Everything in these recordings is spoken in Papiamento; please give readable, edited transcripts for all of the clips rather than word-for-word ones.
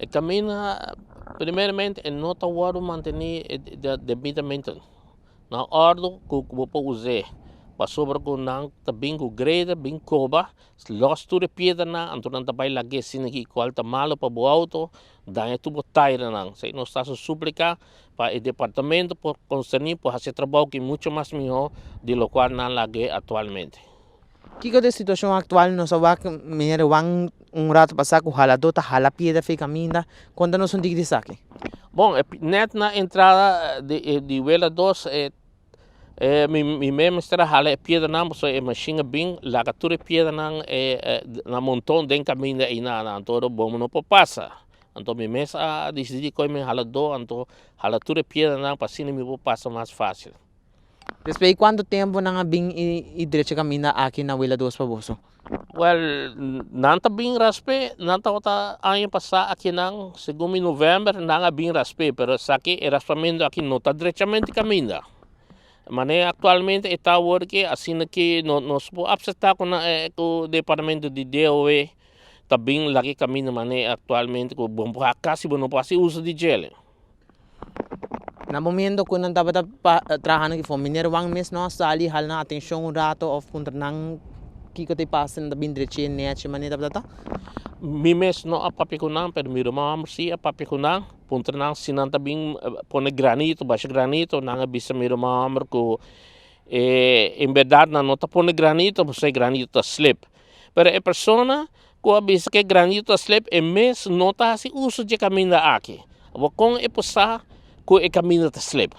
E kaminda primeramente e no ta wòrdu mantení debidamente na òrdu ku bo por us'é, pasobra ku nan ta bin ku grader bin koba lòs tur e piedranan, anto nan ta bai lag'é asina aki kual ta malu pa bo outo, daña tur bo tairanan. Esei nos ta supliká pa e departamento por konserní por hasi e trabou aki mucho mas mihó di lokual nan lag'é aktualmente. Kiko ta e situashon aktual? Nos a wak meneer Juan un rato pasá ku haladó ta hala piedra for e kaminda. Konta nos un tiki di esaki. Bon, nèt na entrada di Wela dos mi mes mester a hala e piedranan pasobra e mashin a bin laga tur e piedranan na monton den kaminda einan. Anto ora bo no por pasa. Anto mi mes a disidí koe mi haladó anto hala tur e piedranan pa asina mi por pasa mas fásil. Despues di cuanto tempo nan a bin y drecha caminda aki na Wela Dos pa boso? Well, nan ta bin raspe, nan tabata aña pasa akinan, segun mi november nan a bin raspe, pero esaki e raspamento aki no ta drechamente caminda. Manera actualmente e ta awor ke asina ke no nos por acepta cu nan cu departamento di DOW ta bin laga e caminda manera actualmente cu bo casi bo no por haci uso di djele. Na momento ku nan tabata traha na kifo, meneer Wang mes no a sali hala nan atenshon un rato òf puntra nan kiko ta e pasa, nan ta bin drech'é nèchi manera tabata ta? Mi mes no a papia ku nan, pero mi ruman hòmber sí a papia ku nan, puntra nan si nan ta bin pone granito, basha granito, nan a bisa mi ruman hòmber ku en bèrdat nan no ta pone granito pasobra e granito ta slip. Pero e persona ku a bisa ku e granito ta slip e mes no ta hasi uso dje kaminda aki. Awor kon e por sa ku e kaminda ta slip?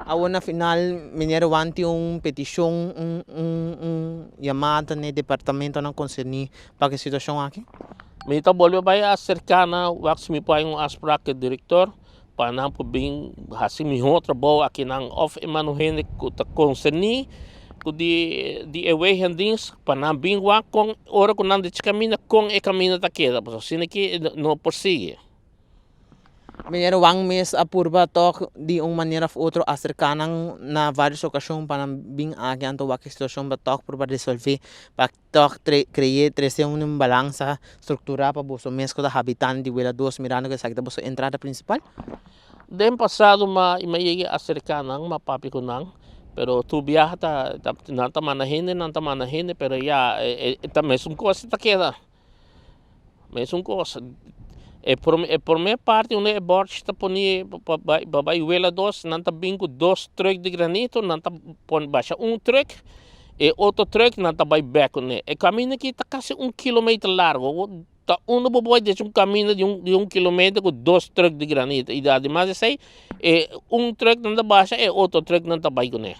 Awor na final meneer Juan tin un petishon, un un un yamada na e departamentonan konserní pa ku e situashon aki? Mi ta bolbe bai aserká nan wak si mi por hay un afsprak ku e direktor pa nan por bin hasi mihó trabou akinan òf e mano hende ku ta konserní ku di di e wegendienst pa nan bin wak kon ora ku nan dechi kaminda kon e kaminda ta keda pasobra asina ki no por sigui. Meneer Wang mes a purba tòg di un manera òf otro aserká nan na vários okashon pa nan bin aki anto wak e situashon pa tòg purba resolvé pa Tòg kreyé trese un balansa strukturá pa boso mes ku ta habitante di Wela Dos mirando ku esaki ta boso entrada prinsipal? Den pasado ma mi a yega aserká nan, mi a papia ku nan, pero tur biaha ta nan ta manda hende, nan ta manda hende, pero ya e ta mesun kos ta keda. Mesun kos. E prome e prome parti unda e bòrchi ta poni pa bai pa bai Wela Dos nan ta bin ku dos trùk di granito nan ta pone basha un trùk e otro trùk nan ta bai bèk kuné. E kaminda aki ta kasi un kilometer largu ta unda bo por bai desa un kaminda di un di un kilometer ku dos trùk di granito i ademas di esei e un trùk nan ta basha e otro trùk nan ta bai kuné.